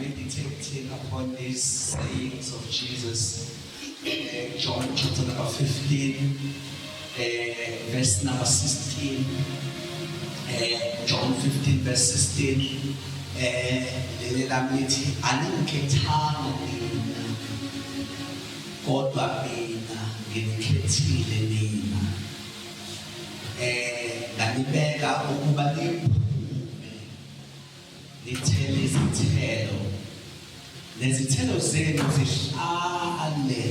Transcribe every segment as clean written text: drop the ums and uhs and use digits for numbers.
Meditating upon these sayings of Jesus. John chapter number 15, verse number 16. John 15 verse 16, leli lami lithi, "Aningikhethanga nina, kodwa mina nginikhethile nina, nganibeka ukuba niphume nithele izithelo, nezithelo zenu zihlale,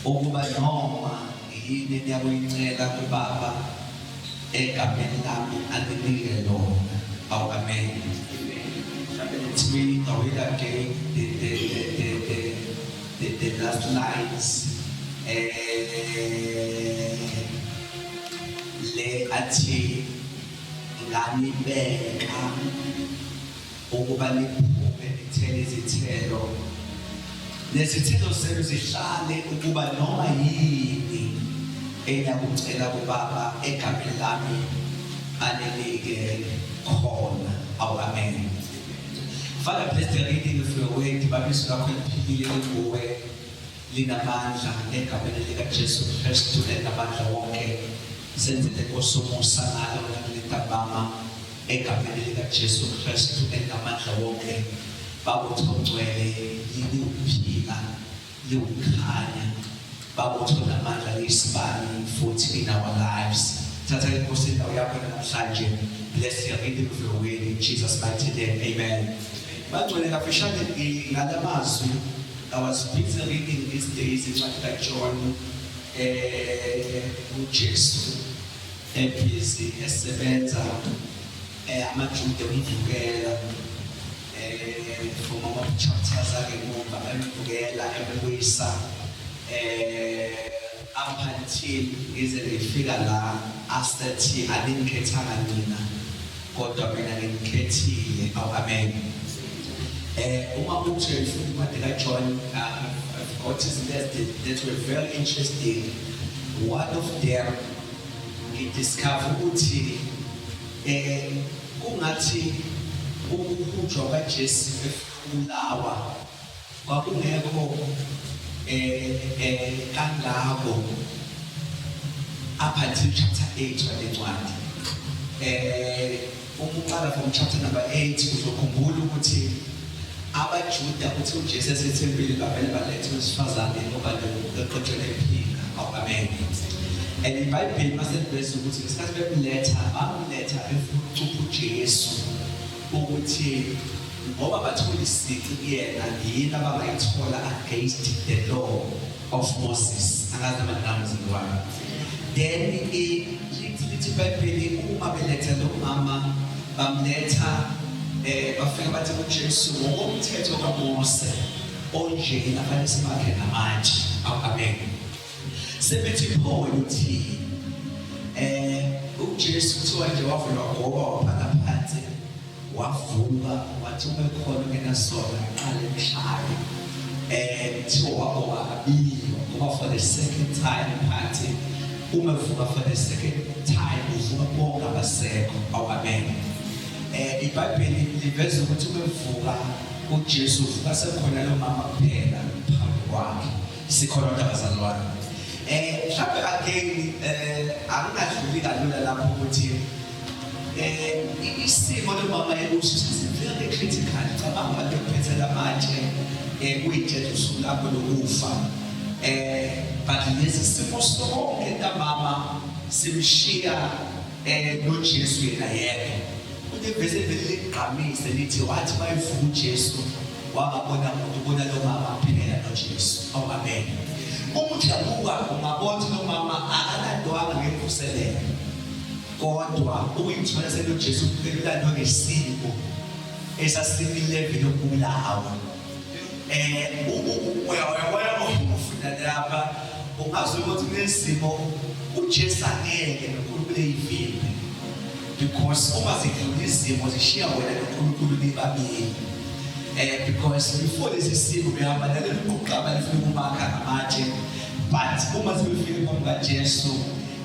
ukuba noma yini eniyakuyicela kuBaba egameni lami aninike lona." Awu, amen. Mhlawumbe let me read again the last lines, le athi, "Nganibeka ukuba niphume nithele izithelo, nezithelo zenu zihlale, ukuba noma yini eniyakucela kuBaba egameni lami aninike khona." Awu, amen. Father, bless the reading of your word. Baba, izwi lakho liphilile, linguwe, linamandla. Egameni likaJesu Kristu elinamandla wonke, senzele, Nkosi, umusa ngalo nakulentambama. Egameni likaJesu Kristu elinamandla wonke, Baba ongcwele, liwuphila, liwukhanya, Baba onamandla, liyisibani futhi in our lives. Thatha, iNkosi, indawo yakho namhlanje. Bless your reading of your word in Jesus' mighty name, amen. Bangcwele, kafishane ngalamazwi, I was busy reading these days incwadi kaJohn, uJesu ebhizi esebenza, amaJuda emvukela, from ama chapters akemuva emvukela, embuyisa, up until ngize ngifika la asethi, "Aningikhethanga nina, kodwa mina nginikhethile." Awu, amen. Uma uthi uyayifunda incwadi kaJohn, I've got izinto that were very interesting. One of them, ngidiscover ukuthi kungathi ukuhujwa kaJesu efulawa kwakungekho kangako up until chapter 8 walencwadi. Uma uqala from chapter number 8, uzokhumbula ukuthi abaJuda, uthi uJesu esethempelini, bavele balethe wesifazane obade eqotshele ephinga. Awu, amen. And iBhayibheli maseliveza ukuthi ngesikhathi bemletha, bamletha befuna ukucupha uJesu ukuthi ngoba bathola isici kuyena, yini abangayithola against the law of Moses. Angazi noma nginamzini. Then lithi iBhayibheli, uma beletha lo mama, bamletha, bafika bathi kuJesu, "Ngokomthetho kaMose, onjena fanele simakhe ngamatshe." Amen. Sebethi, "Pho wena uthini?" UJesu kuthiwa nje wavula wagoba, wabhala phansi, wavuka, wathi, "Uma ekhona ongenasono, aqale emshaye." Kuthiwa wagoba kabili, wagoba for the second time phansi. Uma evuka for the second time, uvuka bonke abasekho. Awu, amen. iBhayibheli liveza ukuthi uma evuka uJesu, uvuka sekhona lo mama kuphela phambi kwakhe. Sikhona, abazalwane? Mhlawumbe again, angingadluli kalula lapho ukuthi isimo lo mama ekuso sasivele critical. Cabanga abantu ekuphethela amatshe, kuyitshela usuku lakho lokufa, but lesi simo sonke ntambama simshiya noJesu yena yedwa. Kuthi ivesi vele ligqamise lithi, wathi bayivuka uJesu, wangabona muntu, ubona lo mama kuphela noJesu. Awu, amen. Uma ujabuka, ungabona ukuthi lo mama akalandwanga ngemvuselelo, kodwa ukuyithola senoJesu kuphela, ulandwe ngesimo esasimi-level yokubulawa. Uyabona, ufunda lapha, ungazi ukuthi kunesimo uJesu angeke noNkulunkulu eyivimbe, because uma zidlula izimo, zishiya wena noNkulunkulu nibabili. Because before lesi simo behamba naleli quqaba lifuna ukumakha ngamatshe, but uma sebefike phambi kaJesu,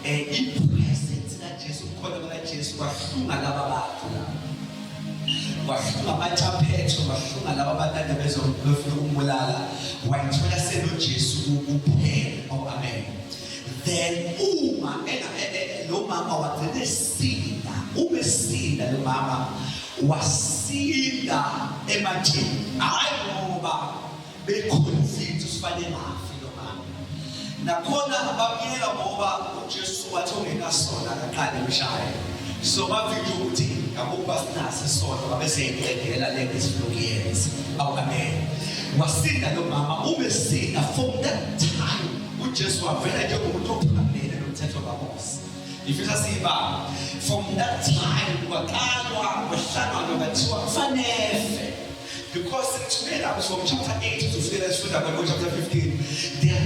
i-presence kaJesu, ubukhona bukaJesu kwahlunga laba bantu laba. Wahlunga amathaphetho, wahlunga laba abantu ade bezofuna ukumbulala, wayithola senoJesu kuphela. Oh amen. Then uma lo mama wagcina esinda, uma esinda lo mama wasinda ematsheni, hhayi ngoba bekhonzile usifanele ngafi lo mama. Nakhona bamyeka ngoba uJesu wathi ongenasona akaqale emshaye. So bavinjwa ukuthi ngakuba sinaso isono babe seyiqedela le nto esifuna ukuyenza. Awu amen. Wasinda lo mama, uma esinda from that time uJesu wavela njengomuntu ophambene nomthetho kaMose. Ngifisa siyibambe. From that time kwaqalwa kwahlanganwa kwathiwa kufanele because sikuthumela from chapter 8 uzofika esifunda khona chapter 15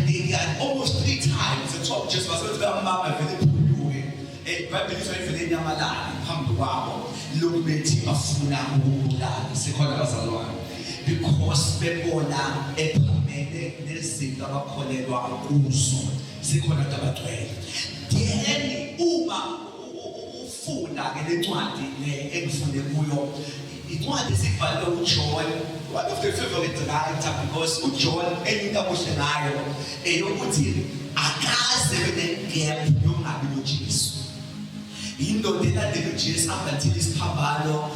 they are almost three times kuthiwa uJesu wasethi bamama vele iphunyuke iBhayibheli lithi vele inyamalale phambi kwabo lokhu bethi bafuna ukubulala. Sikhona abazalwane, because bebona ephambene nezinto abakholelwa kuzo. Sikhona abantu abagcwele. Then uma ufunda ke lencwadi le engifunde kuyo, incwadi esibhalwe uJohn, one of the favorite writer, because uJohn enye into abuhle ngayo eyokuthi akaze bene-gap yokungabi noJesu. Indoda elandela uJesu up until isiphambano,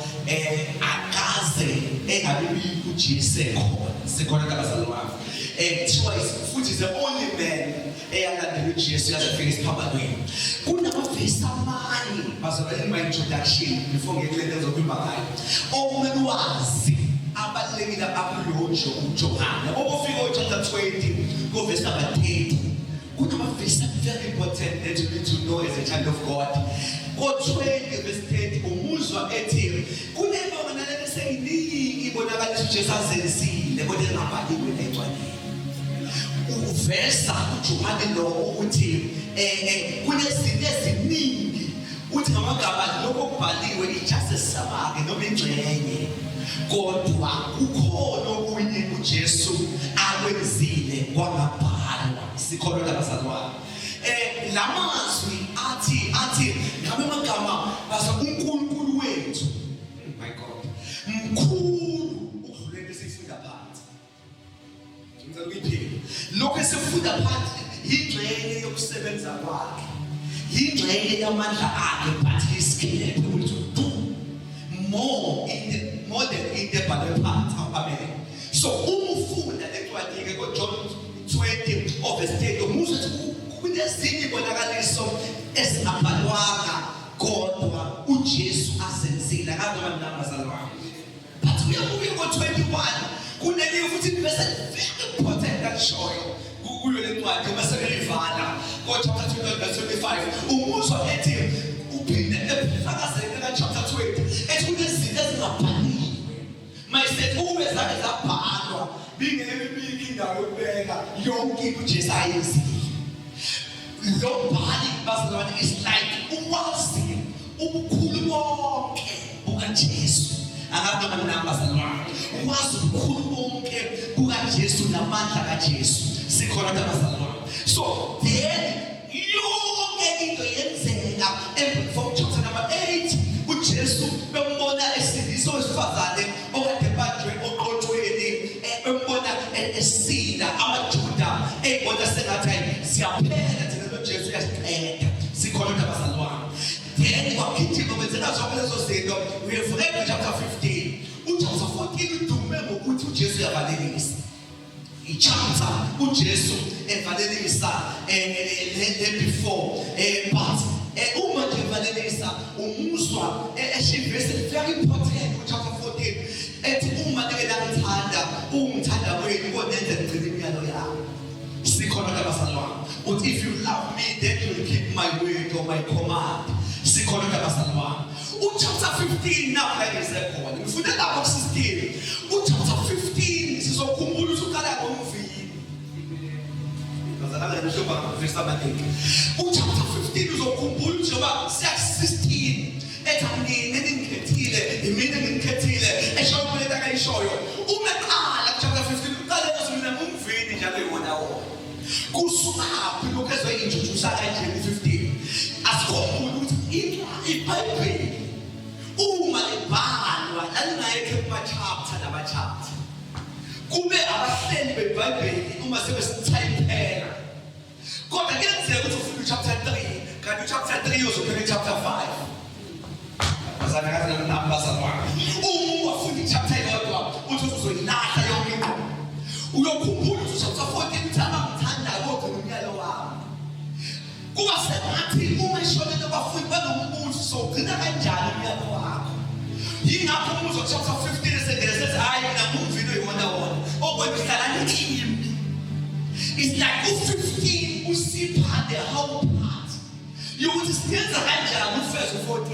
akaze engabi uJesu ekhona. Sikhona abazalwane? Kuthiwa futhi the only man eyalandela uJesu yaze fika esiphambanweni. Kunamavesi amanye bazalwane in my introduction before ngiye kule nto engizokhuluma ngayo okumele wazi, abalulekile akulojo uJohane. Yabo kufika chapter 20 ko-verse number 30, kunamavesi very important that you need to know as a child of God. Ko-20 verse 30 umuzwa ethi kunebonga nalento seyiningi ibonakalisa uJesu azenzile kodwa engabhaliwe encwadini. Uveza uJohane lo ukuthi kunezinto eziningi, uthi ngamagama lokho okubhaliwe i-just a summary noma ingxenye, kodwa kukhona okunye uJesu akwenzile kwangabhalwa. Sikhona abazalwane? Lamazwi athi ngabe amagama basa uNkulunkulu wethu, my God, mkhulu ukudlula into esifunda phansi. Ngicela ukuyiphila lokho esifunda phansi, yingxenye yokusebenza kwakhe, yingxenye yamandla akhe, but he is capable to do more than into ebhalwe phansi. Amen. So uma ufunda lencwadi-ke ko-John 20 verse 30, umuzwa ukuthi kunezinye ibonakaliso ezingabhalwanga kodwa uJesu azenzile. Akazi noma ninabazalwane, but uyabuya ko-21 kunelinye futhi ivesi very important alishoyo kuyo le ncwadi uma sebelivala ko-chapter 21 verse 25. Umuzwa ethi uphinde efakazele ka-chapter 20 ethi kunezinto ezingabhaliwe. Mayisethi ukube zake zabhalwa bingeke bibikho indawo yokubeka yonke into uJesu ayenzile. Lo mbhali bazalwane is like uwazi ubukhulu bonke bukaJesu. Angazi noma ninami bazalwane. Wazi ubukhulu bonke bukaJesu namandla kaJesu. Sikhona abazalwane? So then yonke into yenzeka from chapter number 8, uJesu bembona esindisa owesifazane okade banjwe oqothweni, bembona esinda, amaJuda eyibona sengathi hayi, siyaphela thina, lo Jesu uyasiqeda. Sikhona abazalwane? Then kwagijima kwenzeka zonke lezo zinto. We have read chapter 15. Uchapter 14 udume ngokuthi uJesu uyavalelisa, i-chapter uJesu evalelisa le before, but uma nje evalelisa umuzwa esho ivesi very important ku chapter 14 ethi uma nike nangithanda, ungithanda kwenu konenze ngigcine imiyalo yami. Sikhona abazalwane? Uthi if you love me, then you will keep my word or my command. Sikhona abazalwane? Uchapter 15 nakho la ngize khona, ngifunde lapho ku-16. Uchapter 15 sizokhumbula ukuthi uqala ngomvini. Bazalwane, ngihlupha ngamavesi amaningi. Uchapter 15 uzokhumbula njengoba siya 16 ethi angine ningikhethile, yimina enginikhethile, esho into akayishoyo. Uma eqala kuchapter 15 uqale ngathi mina ngumvini njalo iwona wona. Kusukaphi lokhu ezoyi-introduce kanje ku-15? Asikhumbule ukuthi iBhayibheli uma libhalwa lalingayekho kuma-chapter nama-chapter. Kube abahleli beBhayibheli uma sebesithayiphela. Kodwa kuyenzeka ukuthi ufike u-chapter 3 kanti u-chapter 3 uzophela i-chapter 5. Bazalwane ngazi nami bazalwane. Uma wafunda i-chapter eyodwa uthi uzoyilahla yonke ingqondo. Uyokhumbula ukuthi u-chapter 14 uthi abangithandayo bogcina umyalo wami. Kuba sengathi uma eshonele abafundi banombuzo sowugcina kanjani umyalo wakho. Yingakho umbuzo chapter 15 esengene sethi hayi mina ngumvini oyiwona wona okwenu hlalani kimi. It's like u-15 usipha the whole part yokuthi singenza kanjani ufeze u-14.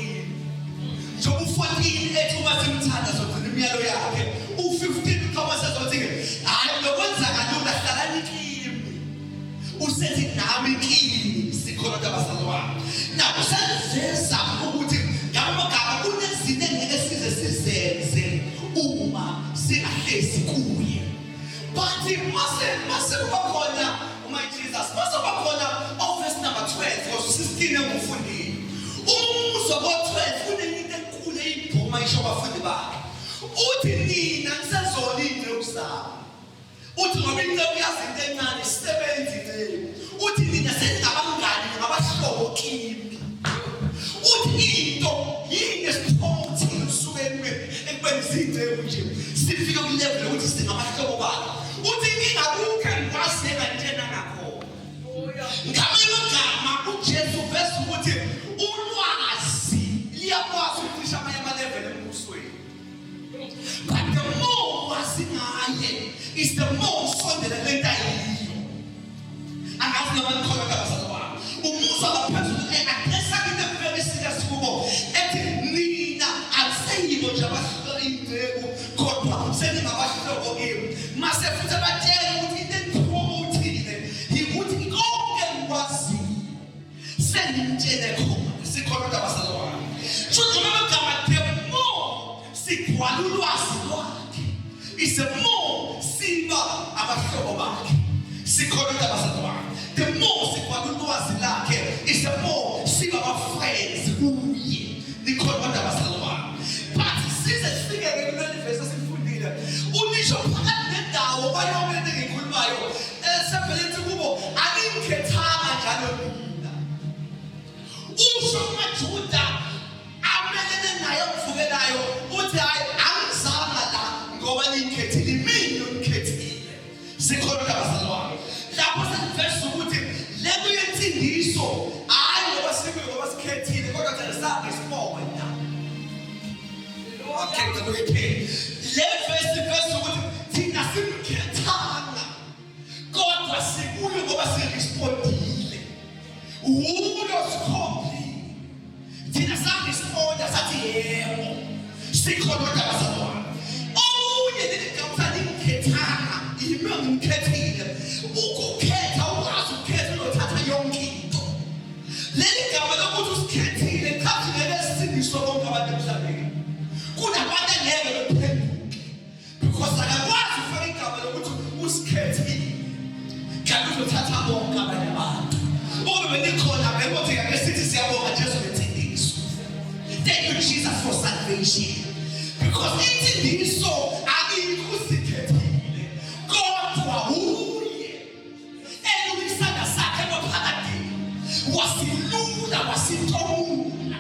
Njengoba u-14 ethi uma simthanda sogcina imiyalo yakhe, u-15 uqhamuka sezothi-ke hhayi lokwenza kalula hlalani kimi. Usethi nami kini sikhona abazalwane. Nakho seliveza ukuthi ngamagama kunezinto engeke size sizenze uma singahlezi kuye. But mase kuba khona uma Jesus mase kuba khona office number 12 because 16 engufundile. Umuzwa ko-12 kunenye into enkulu eyibhoma isho abafundi bakhe. Uthi nina nisezona iy'nceku zami. Uthi ngoba inceku yazi into encane isisebenzi inceku. Uthi nina seningabangani ningabahlobo kimi. Uthi into yini esipromothile kusuke ekubeni siyinceku nje sifike kulevel yokuthi singabahlobo bakhe. Uthi ngingakukho engikwazi engantshena ngakhona. Ngamanye amagama uJesu uveza ukuthi ulwazi liyakwazi ukucisha amanye amalevel embusweni. But the more wazi ngaye is the more usondela kule nto ayiyo. Angazi noma nikhona kabazalwane. Umuzwa ngaphezulu e-addressa into evele serious kubo ethi nina akuseyibo nje abahlobo iy'nceku kodwa seningabahlobo kimi. Mase futhi abatshela ukuthi into engipromothile yikuthi konke engikwaziyo sengimtshele khona sikhona kodwa bazalwane shuthi noma amagama the more sigcwala ulwazi lwakhe is the more siba abahlobo bakhe sikhona kodwa bazalwane the more sigcwala ulwazi lakhe is the more siba ama-friends kuye nikhona kodwa bazalwane but size sifike-ke kuleli vesi esifundile ulisho phakathi nendawo kwayonke lento engiyikhulumayo esevele ethi kubo aningikhethanga njalo nina usho kumajuda amelene naye omvukelayo uthi hayi angizanga la ngoba ningikhethile imini onikhethile sikhona abazalwane lapho sekuveza ukuthi le nto yensindiso hhayi ngoba sikuyo ngoba sikhethile kodwa thina sangesibona okay ngicela uyiphinde le vesi iveza ukuthi thina simkhethanga kodwa sikuyo ngoba sirespondile wulo sikhombile thina saresponda sathi yebo sikhona kodwa bazalwane omunye leli gama usalingikhethanga yimi engimkhethile ukukhetha ukwazi ukukhetha uyothatha yonke into leli gama lokuthi usikhethile chazi ngeke sisindiswe bonke abantu emhlabeni kunabantu engeke bephenduke because akakwazi ufaka igama lokuthi usikhethile kanti uzothatha bonke abanye abantu ukube benikhona bekuthi ake sithi siyabonga Jesu ngensindiso thank you Jesus for salvation because insindiso ayikho usikhethile kodwa uye elula isandla sakhe emaphakadeni wasilula wasitomula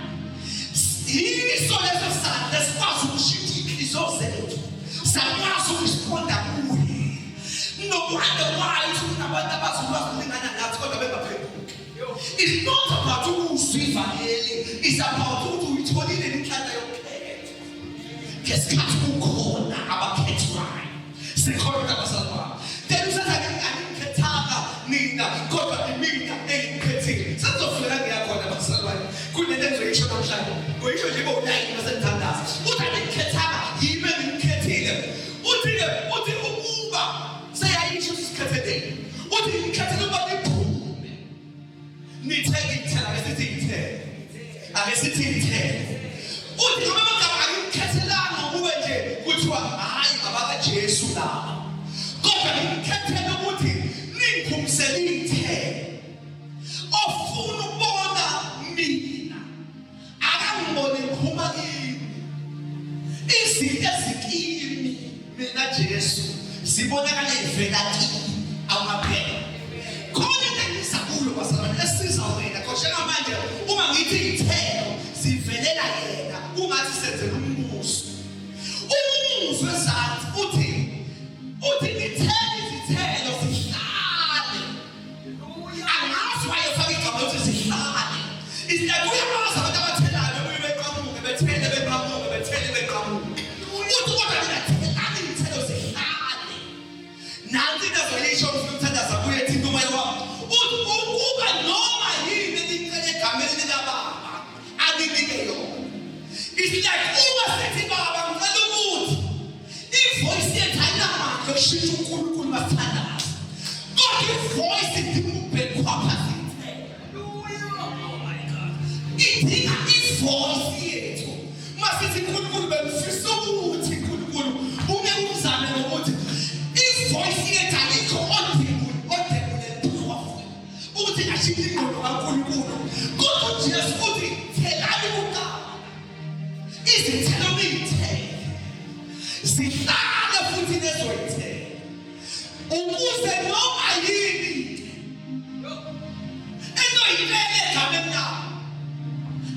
yiso leso sandla esikwazi ukushintsha iy'nhliziyo zethu sakwazi ukusiqonda kuye nokuhanda kwayo ukuthi kunabantu abazi ulwazi olingana nathi kodwa bengaphenduki It's not about ukuzwa ivangeli, it's about ukuthi uyitholile inhlanhla yokukhetha. Ngesikhathi kukhona abakhethwayo. Sikhona kodwa bazalwane. Then usathi angikhethanga nina kodwa imina engikukhethile. Sesizofika ngiyakhona bazalwane. Kunento engizoyisho namhlanje. Ngoyisho nje ngolayini bese ngithandaza. Uthi angikhethanga yimi engikukhethile. Uthi-ke uthi ukuba seyayisho ukuthi sikhetheleni. Uthi ngikhethele ukuba niphume. Nithe ngithela ake sithi ngithele. Ake sithi ngithele. Uthi noma amagama angikukhethelanga ukube nje kuthiwa hayi abakaJesu laba. Kodwa ngikukhethele ukuthi ningiphumisele iy'thelo. Ofuna ukubona mina akangibone ngiphuma Izinto ezikimi mina Jesu zibonakala ivela kimi awungaphela. Khona into engiza kuyo bazalwane esiza wena kodwa njengamanje uma ngithi ithelo zivelela yena kungathi senzela umbuso. Umuzwe ezansi uthi uthi ngithele izithelo zihlale. Angazi wayefaka igama lokuthi zihlale. Izinto uyabazi abantu abathelayo bebuye beqhamuke bethele beqhamuke bethele beqhamuke. Uthi kodwa nina thelani izithelo zihlale. Nansi into azoyisho ufuna ukuthandaza kuye thinta umoya wami. Uthi ukuba noma yini enicele egameni likaBaba aninike yona. It's like uma sithi baba ngicela ukuthi ivoice yethu ayinamandla okushintsha uNkulunkulu masithandaza. Kodwa ivoice idinga ukubhekwa phansi. Idinga ivoice yethu. Masithi uNkulunkulu bengifisa ukuthi uNkulunkulu uke umzame ngokuthi ivoice yethu ayikho audible, audible and powerful. Ukuthi ingashintsha ingqondo kaNkulunkulu. Kodwa uJesu uthi thelani kuqala. Izithelo niyithele. Zihlale futhi nezoyithela. Ukuze noma yini enoyibeke egameni labo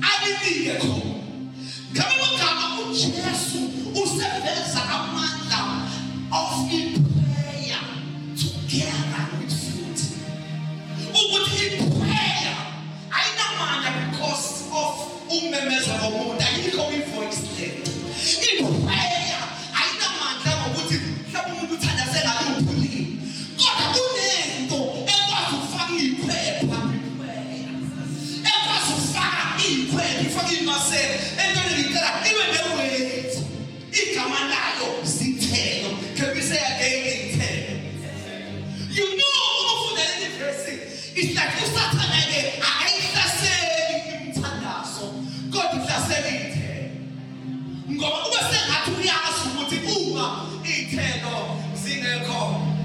aninike khona. Ngamanye amagama uJesu useveza amandla of i-prayer together with fruit. Ukuthi i-prayer ayinamandla because of ukumemeza komuntu, ayikho kwi-voice lento. I-prayer ayinamandla ngokuthi mhlawumbe umuntu uthandaze ngaluphi ulimi, kodwa kunento ekwazi ukufaka iy'khwepha kwi-prayer, ekwazi ukufaka iy'khwepha, ifake iy'masela entweni ngicela ibe ne-weight. Igama layo zithelo. Can we say again iy'thelo? You know uma ufunda leli verse, it's like uSathane ke akayihlaseli imithandazo kodwa uhlasela iy'thelo. Ngoba kube sengathi uyazi ukuthi uma iy'thelo zingekho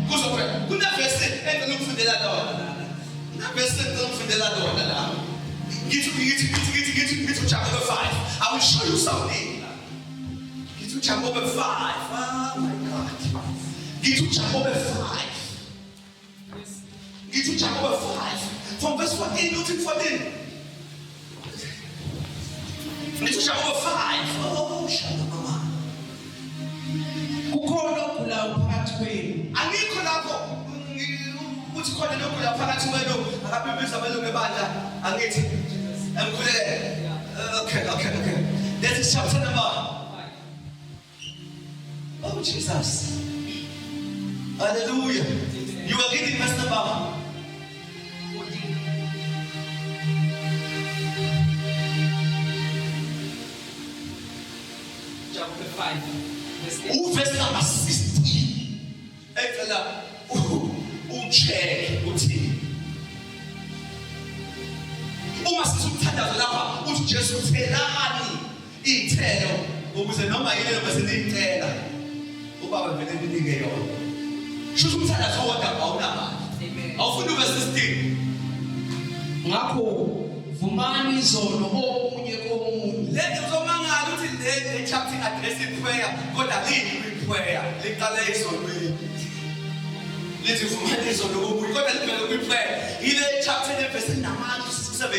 kuzophela. Kunevesi engicela ukufundela lona lana. Kunevesi engicela ukufundela lona la. Ngithi ngithi ngithi ngithi ngithi ngithi uJakobe 5. I will show you something. Ngithi uJakobe 5. Oh my God. Ngithi uJakobe 5. Ngithi uJakobe 5 from verse 14 uthi 14. Ngithi uJakobe 5. Oh, shaka mama. Kukhona ogulayo phakathi kwenu. Angikho lapho uthi khona nogula phakathi kwenu akabibiza abelungu ebandla angithi emkhuleke. Okay, okay, okay. That is chapter number. Oh Jesus. Hallelujah. You are reading verse number 14. Chapter 5, verse 8. Uverse number 16. Ecela ucheck uthi uma sisumthandazo lapha uthi Jesu thelani iy'thelo ukuze noma yini noma seniyicela ubaba vele ninike yona. Sho ukuthi umthandazo owodwa awunamandla. Awufuni ube 16. Ngakho vumani izono omunye komunye. Le uzomangala ukuthi le le chapter address prayer kodwa lini kwi-prayer liqale ezonweni. Lithi vumani izono komunye kodwa livele kwi-prayer. Ile chapter nevesi enamandla 17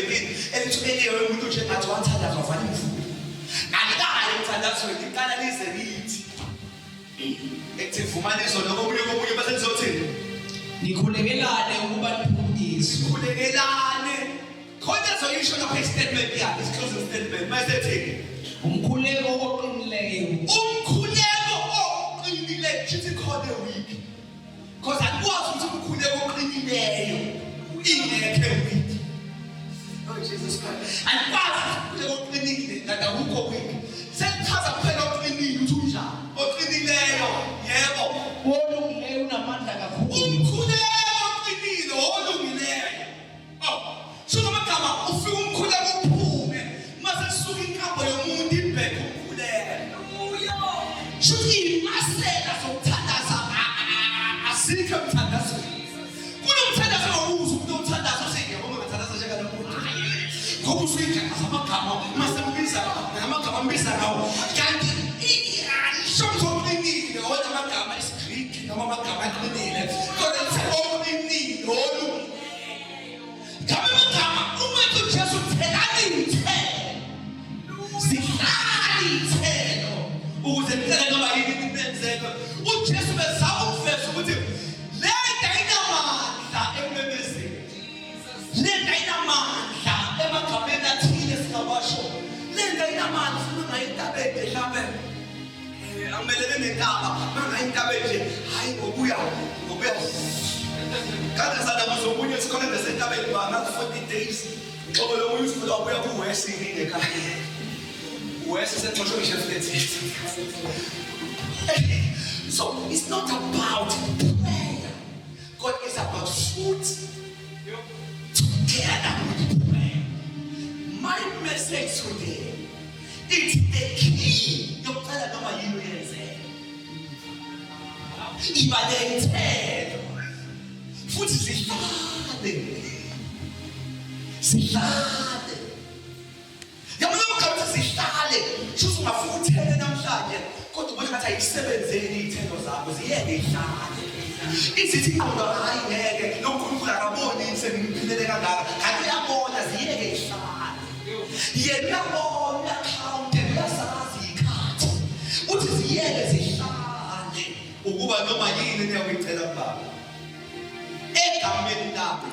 elithi eliyo umuntu nje ngathi wathandaza wavala imvula. Alikayi emthandazweni liqala lize lithi ekuthi vumani izono komunye komunye bese nizothini? Nikhulekelane ukuba niphulukiswe. Nikhulekelane. Khona ezoyisho lapha istatement yakhe, closing statement. Mase ethi umkhuleko oqinileyo. Umkhuleko oqinileyo shithi khona weak. Because akwazi ukuthi umkhuleko oqinileyo ingekho weak. Oh Jesus Christ. Akwazi ukuthi umkhuleko oqinile kanti awukho weak. Sekuchaza kuphela oqinile ukuthi unjani. Oqinileyo, yebo. Olungileyo unamandla kakhulu. Umkhuleko oqinile olungileyo. Oh, so ngamagama ufika umkhuleko uphume mase kusuka inkambo yomuntu ibheke umkhuleko. Shuthi imasela zokuthandaza azikho emthandazweni. Kunomthandazo ongawuzwa umuntu omthandazo useyiyabona ngathandaza njengalo muntu. Ngoba usuyigxeka amagama mase mbiza ngamagama ambiza ngawo. Kanti Zihlale iy'thelo ukuze nicele noma yini nimenzele. UJesu bezama ukuveza ukuthi le nto ayinamandla ekumemezeni, le nto ayinamandla emagameni athile singawasho, le nto ayinamandla futhi ungayintabeni mhlawumbe akumelene nentaba, mangayintaba nje hayi ngokuya ngokuya kanti sana kuzomunye sikhona nesentabeni banga 40 days ngixoxe lo munye uthi wabuya kuwesi ngine ekhaya uwesi sexoshwe ngisho efletini. So it's not about prayer. God is about fruit together with prayer. My message today, it's the key yokucela noma yini uyenzele. Iba ney'thelo futhi zihlale, zihlale. Yabona ukukhathi zihlale, shuthi ungafika uthele namhlanje kodwa ubona ngathi ayikusebenzeli iy'thelo zakho, ziyeke ihlale. Izithi ingqondo hayi ngeke lo Nkulunkulu akaboni yini sengimphilele kangaka, kanti uyabona, ziyeke ihlale. Yena uyabona, uyakhawunte, uyazazi iy'khathi. Uthi ziyeke zihlale ukuba noma yini eniyakuyicela kubaba egameni lami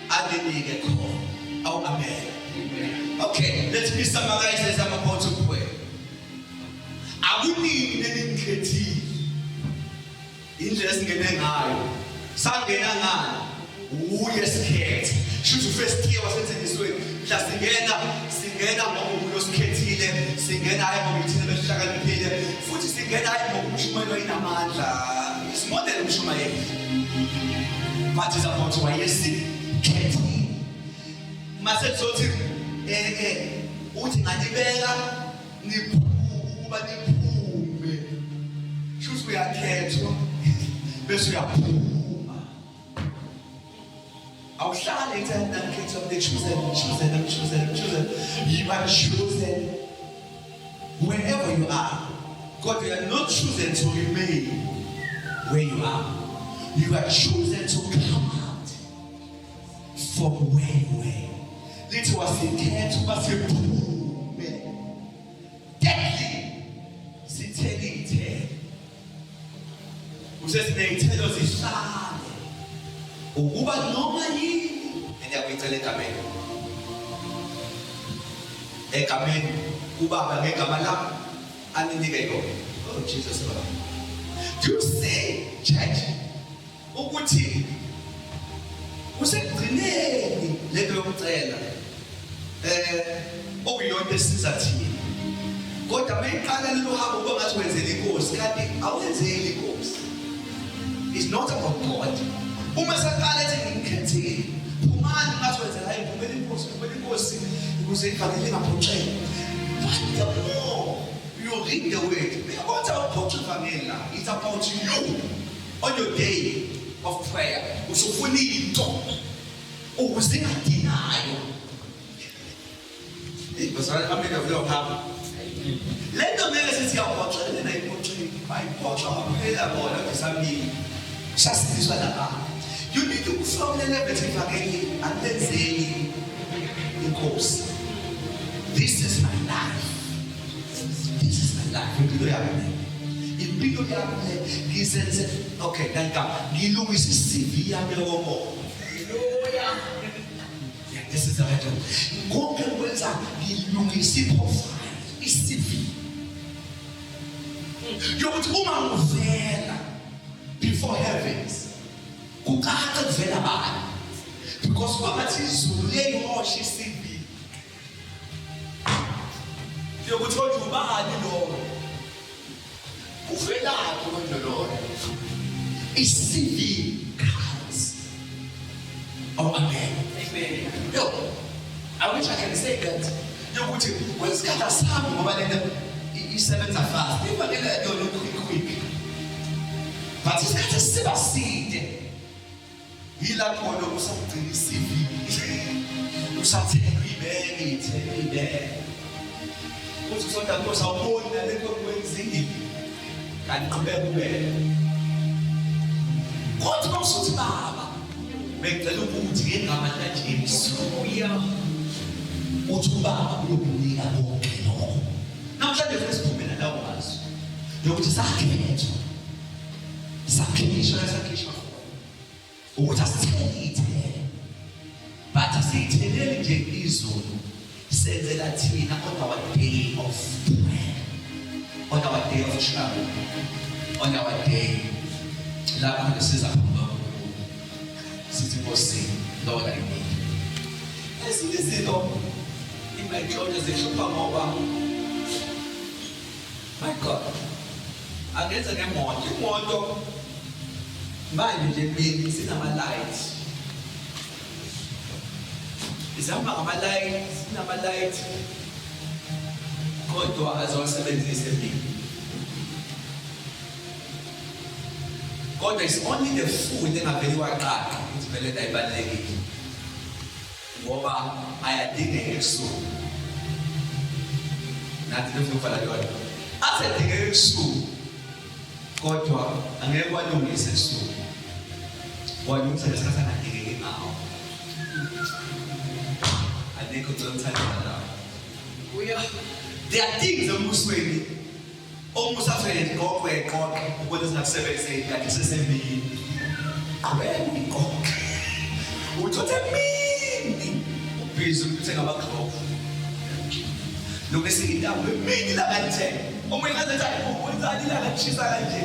aninike khona. Awu amen. Okay, let me summarize as I'm about to pray. Akunini nengikhethile indlela esingene ngayo, sangena ngani uye sikhethe, shuthi first year wasenthengisweni mhla singena, singena ngoba umuntu osikhethile, singena hayi ngoba ithina besihlakaniphile, futhi singena hayi ngoba umshumayelo inamandla, it's more than umshumayelo, but it's about wayesikhethile. Mase kuzothi uthi nganibeka niphume ukuba niphume, shuthi uyakhethwa bese uyaphuma, awuhlali ekutheni nangikhethwa, I'm chosen, chosen, I'm chosen, I'm chosen. You are chosen wherever you are. God, you are not chosen to remain where you are. You are chosen to come out from where you were. Lithi wasikhetha uba siphume. Deadly sithele iy'thelo, usesiney'thelo zihlale ukuba noma yini eniyakuyicela egameni egameni ubaba ngegama lami aninike yona. Oh Jesus baba, do you see, church, ukuthi kusekugcineni lento yokucela okuyonto esiza thina, kodwa mayiqala lelo hambo kuba ngathi wenzela inkosi kanti awenzeli inkosi. It's not about God. Uma saqala ethi ngikhethile phumani, ngathi wenzela hayi phumela inkosi, phumela inkosi ukuze ivangeli lingaphoxeki. But the more you read the word, uyabona awuphoxa ivangeli la. It's about you on your day of prayer. Usufuna into ukuze ingadinayo. Bazalwane bami, kuyohamba le nto ngeke sithi iyaphoxa lena, ayiphoxeki, bayiphoxa kwaphela bona ukuthi sasindiswa nabantu. You need ukufika kule level ethi ivangeli alenzeli inkosi. This is my life, this is my life, impilo yami le, impilo yami le ngizenze. Okay, nanka ngilungisa i-CV yami yokomoya. Yeah, this is the right one. Konke kwenza ngilungisa i-profile, i-CV yokuthi uma ngivela before heavens kucace kuvela bani, because kwangathi izulu liyayihosha i-CV yokuthi konje ubani lowo, uvelaphi konje loyo. I-CV counts. Oh amen. Amen. Yo, I wish I can say that yokuthi kwesikhathi asami ngoba lento isebenza fast, ivangeli yona quick quick, but isikhathi siba side yila khona usagcina i-CV, usathenga uyibeke, ithele uyibeke, uthi usonta nkosi awuboni nalento okwenzile, kanti qhubeka ubeke. Kodwa mawusuthi baba bengicela ukuthi ngegama likaJesu, Hallelujah. uthi ubaba uyokunika konke. Yokuthi sakhethwa, sakhishwa, sakhishwa khona ukuthi asithele iy'thelo, but asiyitheleli nje izulu, senzela thina on our day of prayer, on our day of trouble, on our day lapho khona siza phambi kwaNkulunkulu sithi, "Nkosi, Lord, I need." Ezinye izinto imayinhlonyo zihlupha ngoba, my God, angenza ngemoto, imoto manje nje mina sinama-light, izihamba ngama-light, sinama-light, kodwa azowasebenzisi emini, kodwa it's only the food engaveli waqaqa ukuthi vele ayibalulekile ngoba ayadingeka ebusuku. Nathi lofuna ukuvala kuyona, asedingeka ebusuku, kodwa angeke walungise ebusuku, walungisa ngesikhathi angadingeki ngawo. Alikho ngicela lapho. There are things embusweni omusa athi qoqwe qoqe ubona singakusebenzeli kanti sesembili, qhubeka uyiqoqe, uthothe emini ubhizi ukuthenga ama-glove, lokhu esinye intambo emini ilanga lithenga, omunye ngaze athi, "Wenzani ilanga lishisa kanje?"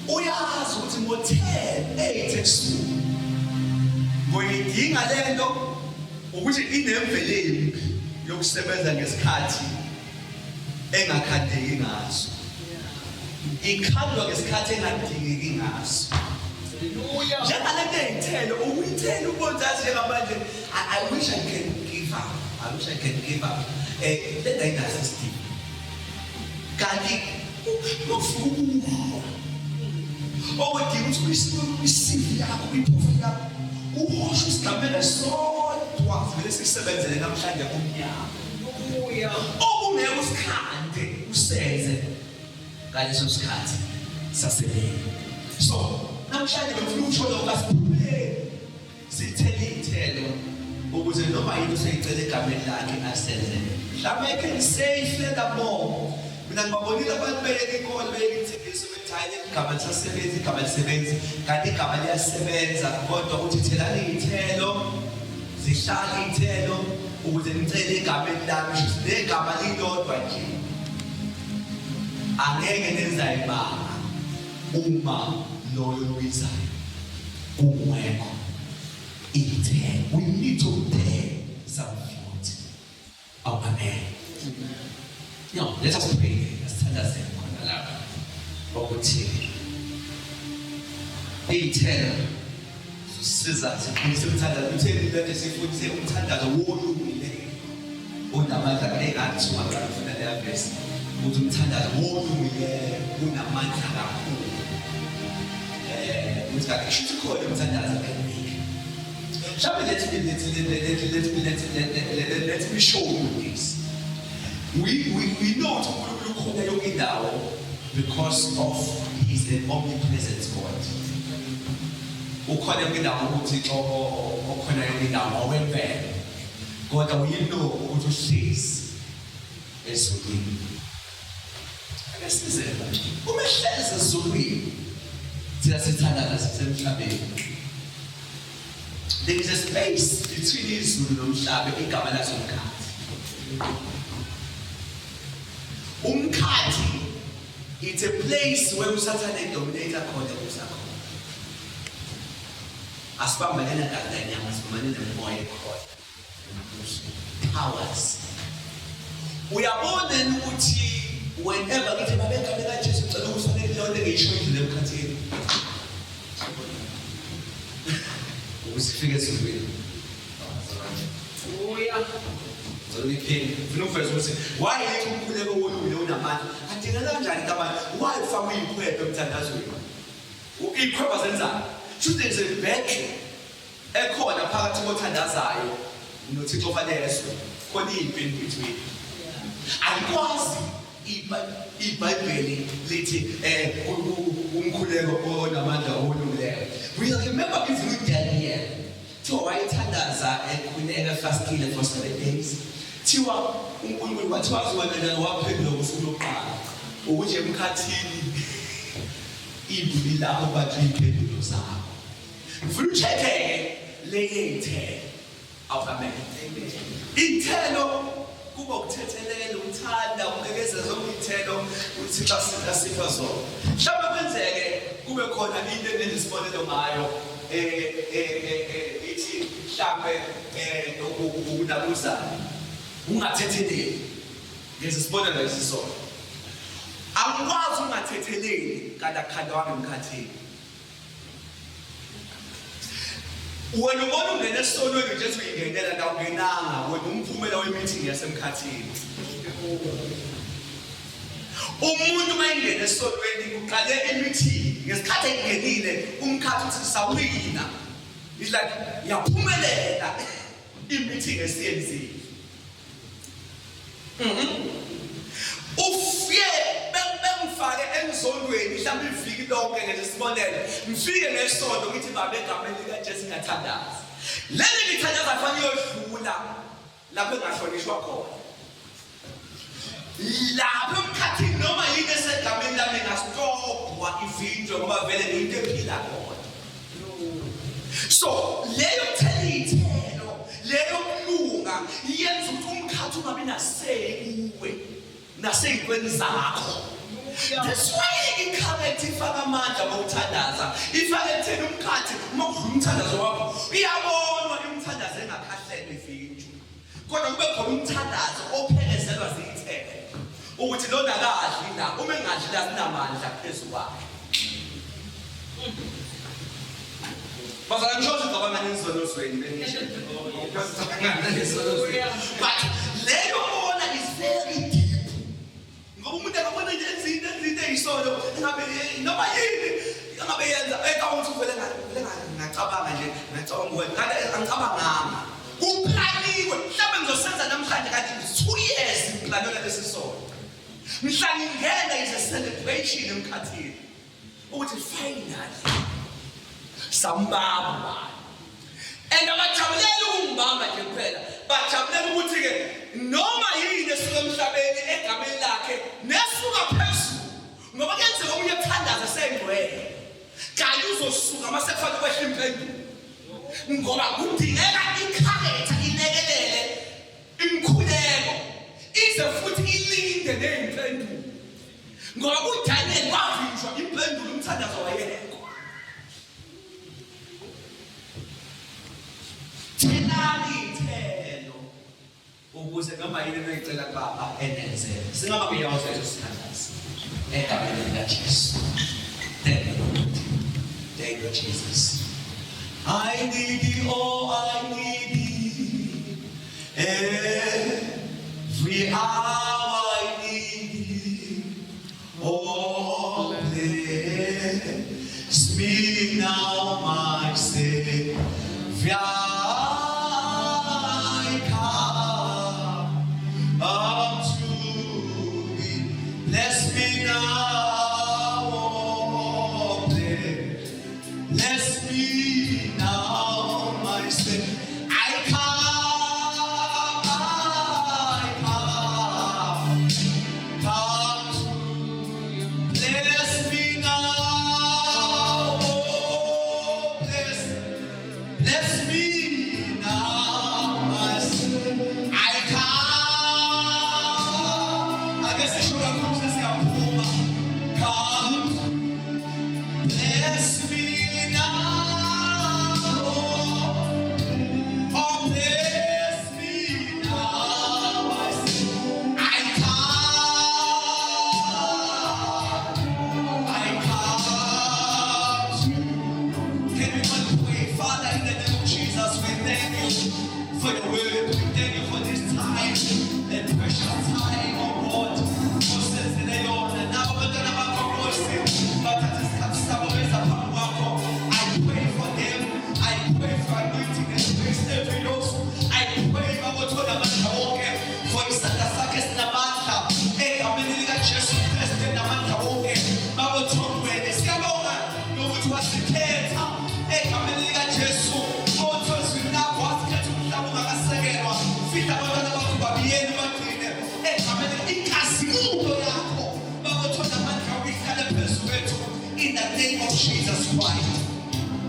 Uyazi ukuthi ngo-10 8 ebusuku ngoyidinga lento, ukuthi inemvelo embi yokusebenza ngesikhathi engakhandeki ngaso, ikhandwa ngesikhathi engadingeki ngaso. Hallelujah. Njengalento ey'thelo, ukuyithela ubonzazi njengamanje, I wish I can give up, I wish I can give up le nto ayinaso isidingo, kanti ukufika ukuhlwa okudinga ukuthi uyisivi yakho, kwi-profile yakho, uhoshe isigameko sodwa vele sikusebenzele namhlanje kumnyama. Hallelujah. Okungeke usikhande usenze ngaleso sikhathi sasemini. So namhlanje bengifuna ukusho lokho, asiphumeni sithele iy'thelo ukuze noma yini useyicela egameni lakhe asenze. Mhlawumbe I can say furthermore, mina ngibabonile abantu beyeka inkolo, beyeka insindiso, bethi, "Hayi, leli gama lisasebenzi, igama lisebenzi," kanti igama liyasebenza. Kodwa uthi thelani iy'thelo, zihlale iy'thelo ukuze nicele egameni lami. Sho ukuthi legama lilodwa nje angeke nenza ibanga uma loyo obizayo kungekho iy'thelo. We need to bear some fruit. Oh, amen. No, let us pray. Asithandaze khona lapha ukuthi iy'thelo zisiza siqinise umthandazo. Utheni lento sifundise? Umthandazo wolungile unamandla. Engathi ungaqala ufunda leya verse ukuthi umthandazo wolungile unamandla kakhulu, ukuthi kake shuthi khona umthandazo eminingi. Mhlawumbe let me let, let, let, let me show you this. We know ukuthi uNkulunkulu ukhona yonke indawo because of he's an omnipresent God. Ukhona yonke indawo, uThixo okhona yonke indawo ngokwemvelo. Kodwa we know ukuthi uhlezi ezulwini. Ake size uma ehlezi ezulwini, thina sithandaza sisemhlabeni. There is a space between izulu nomhlaba, igama laso umkhathi. Umkhathi, it's a place where uSathane dominate khona, kusakhona. Asibambane nagazi lenyama, sibambane nemoya ekhona. Powers. Uyabona ukuthi whenever ngithi babegame kaJesu, ucela ukufanele leyo nto engiyisho indlela emkhathini ukuze ifike ezulwini. Hallelujah. Ngicela uyiphinde. Ngifuna ukuveza ukuthi why yithi umkhuleko wolungile unamandla. Adingeka kanjani kamanje? Why ufake uyikhwepha emthandazweni? Ikhwepha zenzani? Shuthi there's a battle ekhona phakathi kothandazayo noThixo ofanele ezwe. Khona impi in between. Alikwazi iBhayibheli lithi umkhuleko onamandla olungileyo. We remember even uDaniel. Thiwa wayethandaza, ekhuleka, fastile for 7 days. Thiwa uNkulunkulu wathi wazi wena waphendula ngosuku lokuqala. Ukuthi emkhathini ibubi lakho bathi iy'mpendulo zakho. Ngifuna ucheck-ke le yey'thelo. Amen. Iy'thelo kuba ukuthethelela, ukuthanda, ukubekezela zonke iy'thelo uThixo asipha zona. Mhlawumbe kwenzeke kube khona into enginesibonelo ngayo ithi mhlawumbe ukunabuzana ungathetheleli. Ngenza isibonelo esisodwa. Angikwazi ungathetheleli kanti akukhandwanga emkhathini. Wena ubona ungena esonweni nje ethi uyingenela kanti awungenanga wena umphumela we-meeting yasemkhathini. Umuntu uma engena esonweni kuqale i-meeting ngesikhathi engenile umkhathi uthi sawina. It's like yaphumelela i-meeting esiyenzile. Ufike bengifake emzondweni mhlawumbe iviki lonke ngenza isibonelo ngifike ngesonto ngithi baba egameni likaJesu ngiyathandaza leli ngithandaza fanele iyodlula lapho engahlonishwa khona lapho emkhathini noma yini esegameni lami ingastobhwa ivinjwe ngoba vele ngiyinto ephila khona So leyo kuthela iy'thelo leyo kulunga yenza ukuthi umkhathi ungabi naseyi kuwe nasey'ntweni zakho. That's why ikhabethi ifaka amandla ngokuthandaza ifake ekutheni umkhathi uma kudlula umthandazo wakho iyabonwa imthandazo engakhahlelwa ivinjwe kodwa kube khona umthandazo ophelezelwa ziyithelo ukuthi lona akadli la uma engadli la sinamandla phezu kwakhe Bazalwane ngisho ngicabanga nizono zweni bengisho. But leyo bona is very deep. Ngoba umuntu akabona nje izinto izinto eyisono engabe noma yini engabe yenza ecabanga ukuthi vele vele ngacabanga nje ngacabanga ukuthi kanti angicabanganga. Kuplaniwe mhlawumbe ngizosenza namhlanje kanti 2 years ngiplanela lesi sono. Mhla ngingena is a celebration emkhathini. Ukuthi finally sambamba. And abajabulela ukungibamba nje kuphela, bajabulela ukuthi ke noma yini esuka emhlabeni egameni lakhe nesuka phezulu. Ngoba kuyenzeka omunye ethandaza sengcwele. Kanti uzosuka mase kufanele kwehle impendulo. Ngoba kudingeka ikharetha ilekelele Imikhuleko ize futhi ilinde nezimpendulo. Ngoba kuDaniel wavinjwa impendulo umthandazo wayekho. Thelani ithelo ukuze noma yini eniyicela kubaba enenzele. Singaba kuyawo zethu sithandaze. Egameni likaJesu. Thank you Lord. Thank you Jesus. I need thee, oh I need thee. Every hour I need thee. Oh bless me now, my Savior. I come unto thee. Bless me now, oh bless Bless me now, my Savior. I come, I come, come to you. Bless me now, oh, bless, bless me now, my Savior. I come. Ake sisho kakhulu sesiyaphuma. Come. Bless me now, oh bless me now. I say, I come, I come to. Can we all pray, Father, in the name of Jesus, we thank you for your word. We thank you for this time, the precious time, oh God. Osenzele yona. Nabo abantwana bakho, Nkosi, bathatha isikhathi sabo beza phambi kwakho.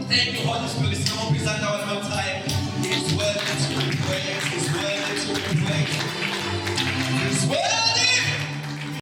Thank you, Holy Spirit. Singamuphi izandla.